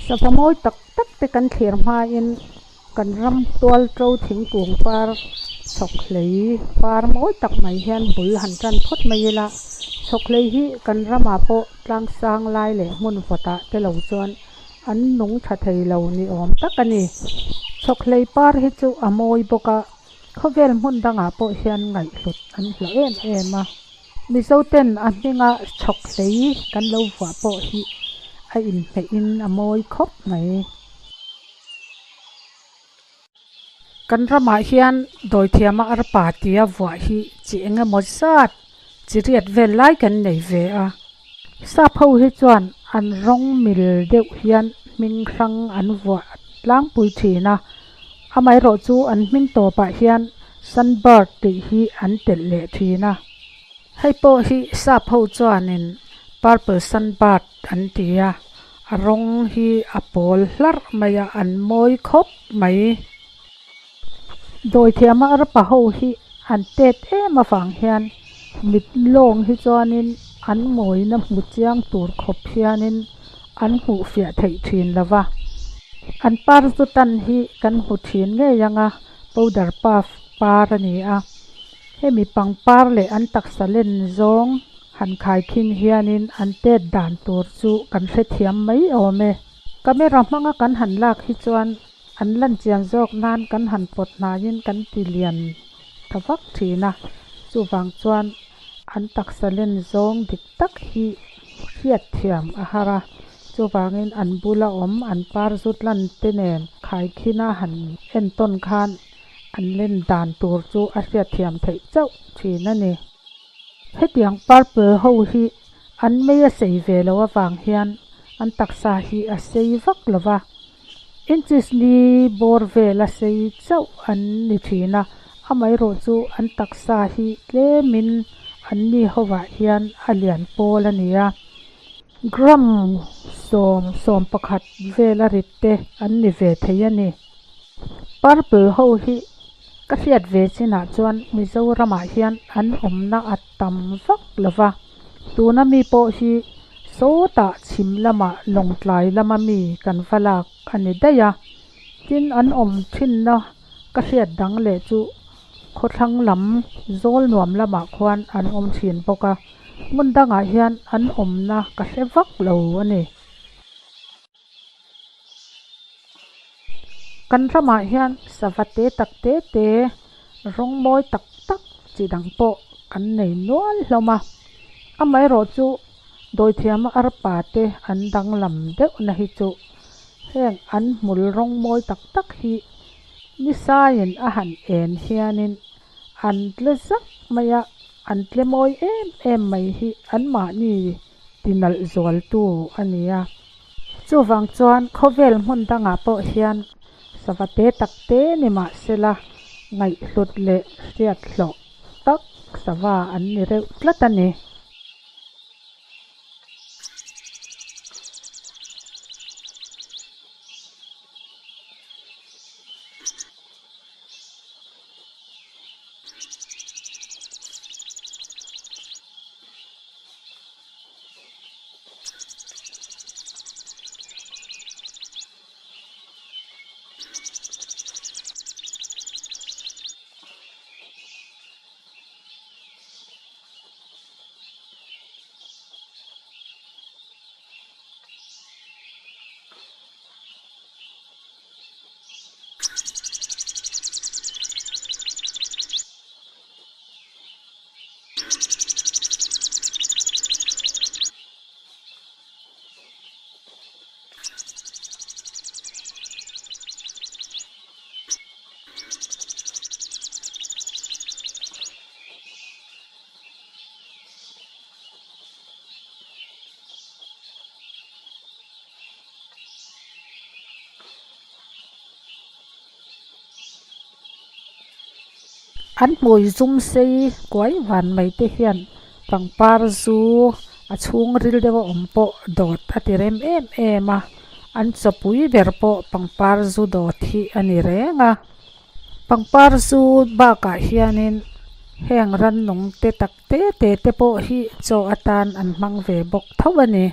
Sava mawi tak tak te kan thlir hmain kan ram tual to thingkung par chhawk hlei par mawi tak mai hian bul han tan phawt mai ila chhawk hlei hi kan ramah pawh tlang sang lai leh hmun vawtah te lo chuan an nung tha thei lo ni awm tak a ni. Chhawk hlei par hi chu a mawi bawk a, khawvel hmun dangah pawh hian ngaihhlut an hlauh em em a. Mizo ten a hminga chhawk hlei kan lo vuah pawh hi a inhmeh in a mawi khawp mai. Kan ramah hian dawithiama arpa tia vuah hi chi eng emaw zat chi riat vel lai kan nei ve a. Sap ho hi chuan an rawng mil deuh hian hming hrang an vuah tlangpui thin a, amaherawh chu an hming tawpah hian sunbird tih hi an telh leh thin a. Hei pawh hi sap ho chuanin purple sunbird an ti a, a rawng hi a pawl hlarh mai a, an mawi khawp mai. Dawithiama arpa ho hi an tet em avang hian mit lawng hi chuanin an mawina hmu chiang tur khawp hianin an hmuh fiah theih thin lo va. An par chu tan hi kan hmu thin ngei ang a, powder puff par a ni a. Hemi pangpar leh an taksa len zawng han khaikhin hianin an tet dan tur chu kan hrethiam mai awm e. Camera hmanga kan han lak hi chuan an lan chian zawk nan kan han pawt hnaiin kan ti lian ta vak thin a, chuvang chuan an taksa len zawng dik tak hi hriatthiam a har a, chuvangin an bula awm an par zut lan te nen khaikhina han entawn khan an len dan tur chu a hriatthiam theih chauh thin a ni. Hetiang purple ho hi an mei a sei ve loh avang hian an taksa hi a sei vak lo va, inches li bawr vel a sei chauh an ni thin a, amaherawh chu an taksa hi tlemin an ni hovah hian a lian pawl a ni a, gram 10, 11 vel a rit te an ni ve thei a ni. Purple ho hi ka hriat ve chinah chuan Mizoramah hian an awmna a tam vak lo va, tuna mi pawh hi sawtah chhim lamah lawngtlai lama mi kan va lak a ni daih a, tin an awm thinna ka hriat dang leh chu khawthlang lam zawl nuam lamah khuan an awm thin bawk a, hmun dangah hian an awmna ka hre vak lo a ni. Kan ramah hian sava te tak te te rawng mawi tak tak chi dang pawh kan nei nual hlawm a, amaherawh chu dawithiama arpa te an danglam deuh na hi chu heng an hmul rawng mawi tak tak hi nisaiin a han en hianin an tle zak mai a, an tle mawi em em mai hi anmahni ti nalh zualtu a ni a. Chuvang chuan khawvel hmun dangah pawh hian sava te tak te ni mah sela ngaihhlut leh hriat hlawh tak sava an ni reuh tlat a ni. An hmui zum sei kuai van mai te hian pangpar zu a chhung ril deuh a awm pawh dawt a ti rem em em a an chawpui ber pawh pangpar zu dawt hi a ni reng a pangpar zu bakah hianin heng rannung te tak te te te pawh hi chaw atan an hmang ve bawk tho a ni.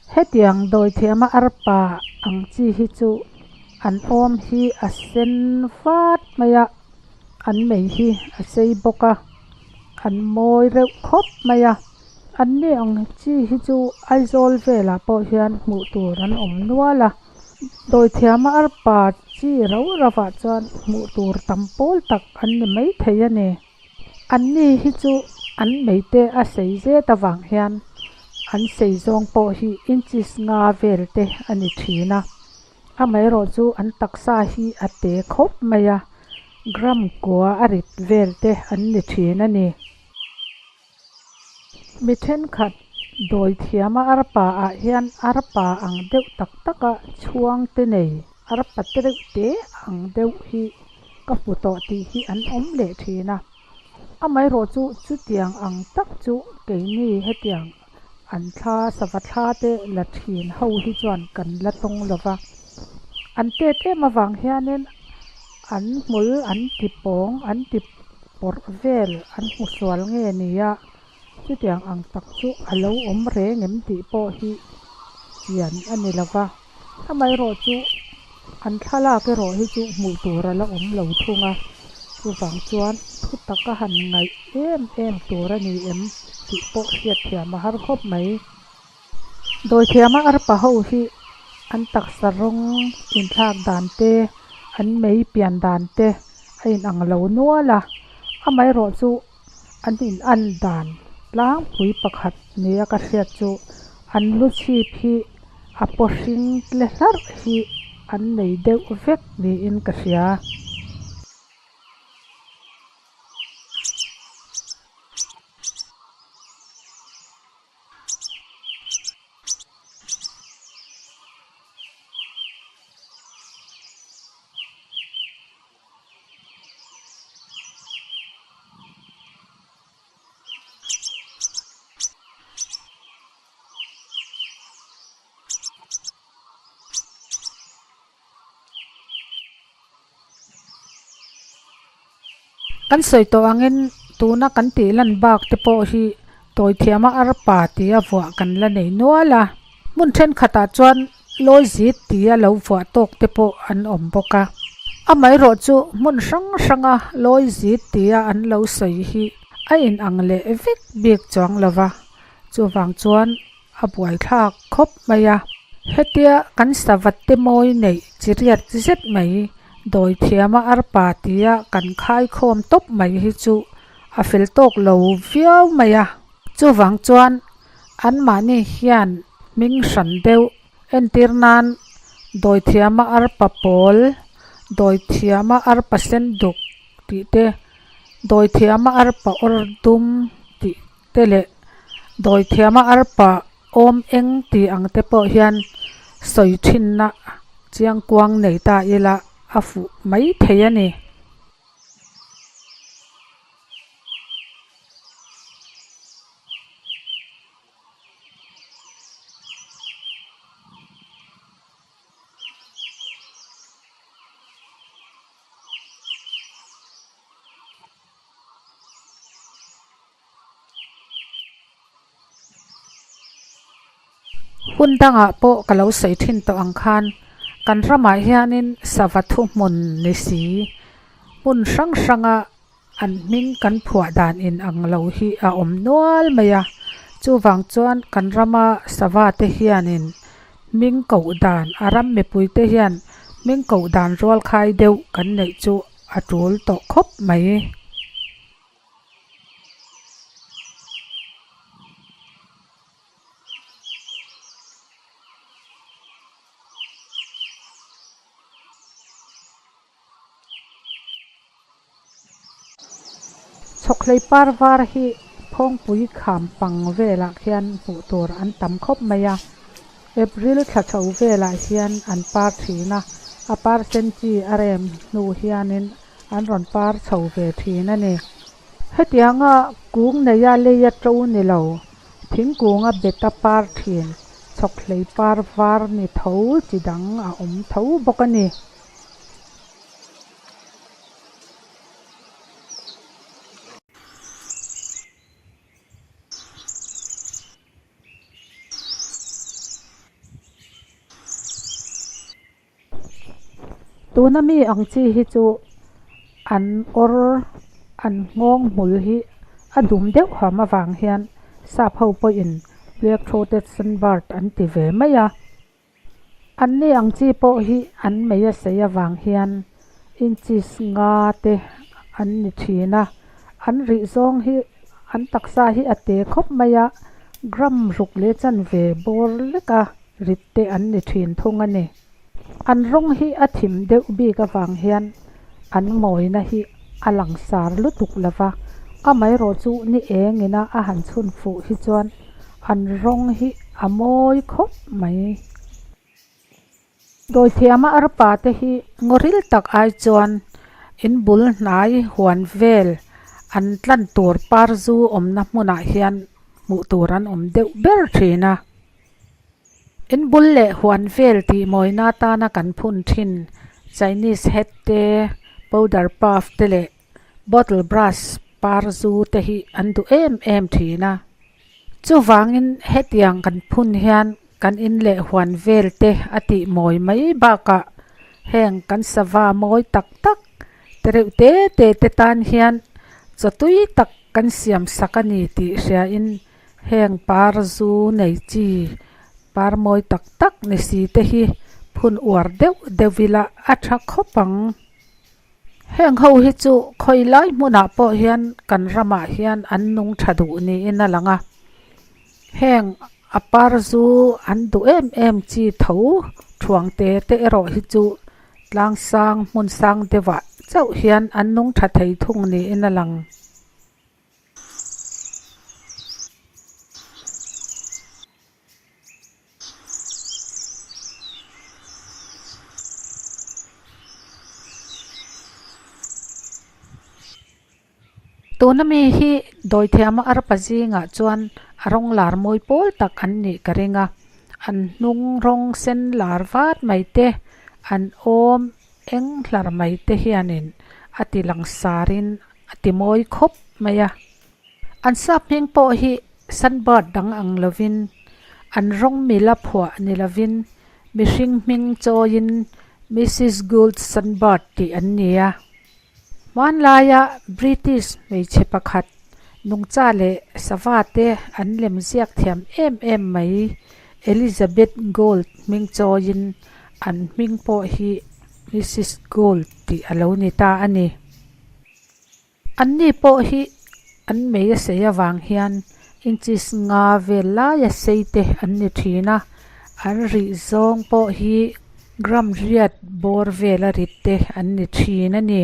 Hetiang dawithiama arpa ang chi hi chu an awm hi a sen vat mai a, an mei hi a sei bawk a, an mawi reuh khawp mai a. An ni ang chi hi chu Aizawl velah pawh hian hmuh tur an awm nual a, dawithiama arpa chi rau rauah chuan hmuh tur tam pawl tak an ni maithei a ni. An ni hi chu an meite a sei zet avang hian an sei zawng pawh hi inches nga vel te a ni thin a, amaherawh chu an taksa hi a te khawp mai a, gram kua a rit vel te an ni thin a ni. Mi thenkhat dawi thiama arpa ah hian arpa ang deuh tak taka chhuang te nei arpa te reuh te ang deuh hi ka hmu tawh tih hi an awm leh thin a. Amaherawh chu chutiang ang tak chu keini hetiang an thla sava thla te la thin ho hi chuan kan la tawng lo va. An tet em avang hianin an hmul an ti pawng an ti pawrh vel an hmu sual nge nia chutiang ang tak chu a lo awm reng em tih pawh hi chian a ni lo va. Amaherawh chu an thlalak erawh hi chu hmuh tur a la awm lo thung a, chuvang chuan thu taka han ngaih em em tur a ni em tih pawh hriatthiam a har khawp mai. Dawithiama arpa ho hi an taksa rawng inthlak dan te, an mei pian dan te a inang lo nual a, amaherawh chu an inan dan tlangpui pakhat nia ka hriat chu an lu chhip hi a paw hring tle hlarh hi an nei deuh vek niin ka hria. Kan sawi tawh angin tuna kan tih lan bak te pawh hi tawithiama arpa tia vuah kan la nei nual a. Hmun thenkhatah chuan Lawizit tia lo vuah tawk te pawh an awm bawk a. Amaherawh chu hmun hrang hranga Lawizit tia an lo sawi hi a inang leh vek bik chuang lo va, chuvang chuan a buaithlak khawp mai a. Hetia kan savat te mawi neih chi riat zet mai dawithiama arpa tia kan khaikhawm tawp mai hi chu a fel tawk lo viau mai a. Chuvang chuan Anmahni hian hming hran deuh entir nan dawithiama arpa pawl, dawithiama arpa sen duk tih te, dawithiama arpa awr dum tih te leh dawithiama arpa awm eng tih ang te pawh hian sawi thinna chiangkuang nei ta ila a fuh mai thei a ni. Hun dangah pawh ka lo sawi thin tawh ang khan kan ramah hianin sava thuhmun ni si hmun hrang hranga An hming kan phuah dan in ang lo hi a awm nual mai a, chuvang chuan kan rama sava te hianin hming koh dan, a ram mipui te hian hming koh dan rual khai deuh kan neih chu a tul tawh khawp mai. Chhawkhlei par var hi phawngpui kham pang velah khian hmuh tur an tam khawp mai a, April thla chho velah hian an par thin a, a par sen chi a rem hnu hianin an rawn par chho ve thin a ni. Hetianga kung neia leia to ni lo, thingkunga beta par thin chhawkhlei par var ni tho chi dang a awm tho bawk a ni. Tuna mi ang chi hi chu an awr an nghawng hmul hi a dum deuh ham avang hian sap ho pawhin black throated sunbird an ti ve mai a. An ni ang chi pawh hi an mei a sei avang hian inches nga te an ni thin a, an rih zawng hi an taksa hi a te khawp mai a, gram ruk leh chanve bawr leka rit te an ni thin thung a ni. An rawng hi a thim deuh bik avang hian an mawina hi a langsar lutuk lo va, amaherawh chu ni eng ina a han chhun fuh hi chuan an rawng hi a mawi khawp mai. Dawithiama arpa te hi ngawril tak ai chuan in bul hnai huan vel an tlan tur par zu awmna hmunah hian hmuh tur an awm deuh ber thin a. In bul leh huan vel tih mawina atana kan phun thin Chinese hat te, powder puff te leh bottle brush par zu te hi an duh em em thin a. Chuvangin hetiang kan phun hian kan in leh huan vel te a tih mawi mai bakah heng kan sava mawi tak tak te reuh te te te tan hian chaw tui tak kan siam sak a ni tih hriain Heng par zu nei chi par mawi tak tak ni si te hi phun uar deuh deuh ila a tha khawp ang. Heng ho hi chu khawi lai hmunah pawh hian kan ramah hian an nung tha duh niin a lang a. Heng a par zu an duh em em chi tho thuang te te erawh hi chu tlang sang hmun sang deuhah chauh hian an nung tha thei thung niin a lang. Tuna mi hi dawithiama arpa zingah chuan a rawng lar mawi pawl tak an nih ka ring a, an hnung rawng sen lar vat mai te an awm eng hlar mai te hianin a ti langsarin a ti mawi khawp mai a. An sap hming pawh hi sunbird dang ang lovin, an rawng mila phuah ni lovin mihring hming chawiin Missus Gould Sunbird tih an ni a. Hmanlaia British hmeichhe pakhat nungcha leh sava te an lem ziak thiam em em mai Elizabeth Gould hming chawiin an hming pawh hi Missus Gould tih a lo ni ta a ni. Anni pawh hi an mei a sei avang hian inches nga vel laia sei te an ni thin a, an rih zawng pawh hi gram riat bawr vela rit te an ni thin a ni.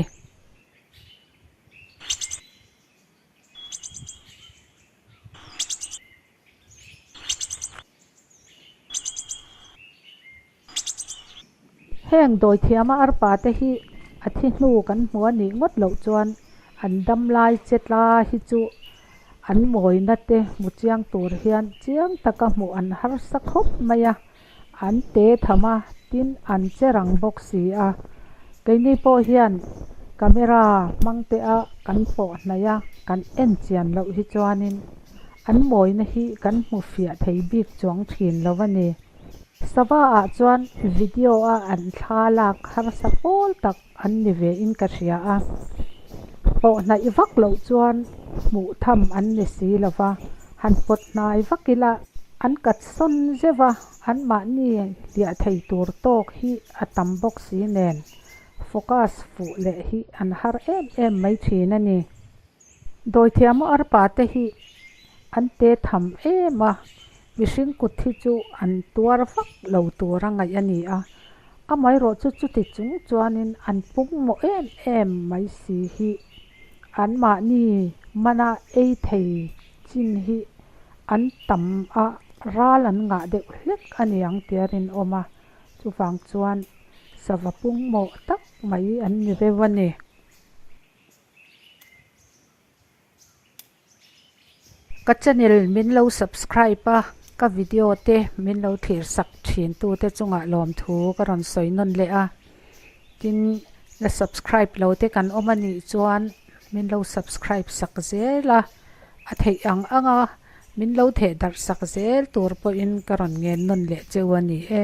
Heng dawithiama arpa te hi a thi hnu kan hmu a nih ngawt loh chuan an dam lai che tla hi chu an mawina te hmu chiang tur hian chiang taka hmuh an harsa khawp mai a, an te tham a, tin an che rang bawk si a. Keini pawh hian camera hmang te a kan pawh hnaih a, kan en chian loh hi chuanin an mawina hi kan hmu fiah thei bik chuang thin lo a ni. Sava ah chuan video a an thla lak harsa pawl tak an ni ve in ka hria a, pawh hnaih vak loh chuan hmuh tham an ni si lo va, han pawt hnai vak ila an kat sawn zeuh a, anmahni hliah thei tur tawk hi a tam bawk si nen focus fuh leh hi an har em em mai thin a ni. Dawithiam arpa te hi an te tham em a, mihring kut hi chu an tuar vak lo tur a ngaih a ni a, amaherawh chu chuti chung chuanin an pung mawh em em mai si hi anmahni mana ei thei chin hi an tam a, ral an ngah deuh hlek a niang tia rinawm a, chuvang chuan sava pung mawh tak mai an ni reuh a ni. Ka channel min lo subscribe a, ka video te min lo thlir sak thin tu te chungah lawmthu ka rawn sawi nawn leh a. Tin, la subscribe lo te kan awm a nih chuan min lo subscribe sak zel a, a theih ang ang a min lo theh darh sak zel tur pawhin ka rawn ngen nawn leh cheu a ni e.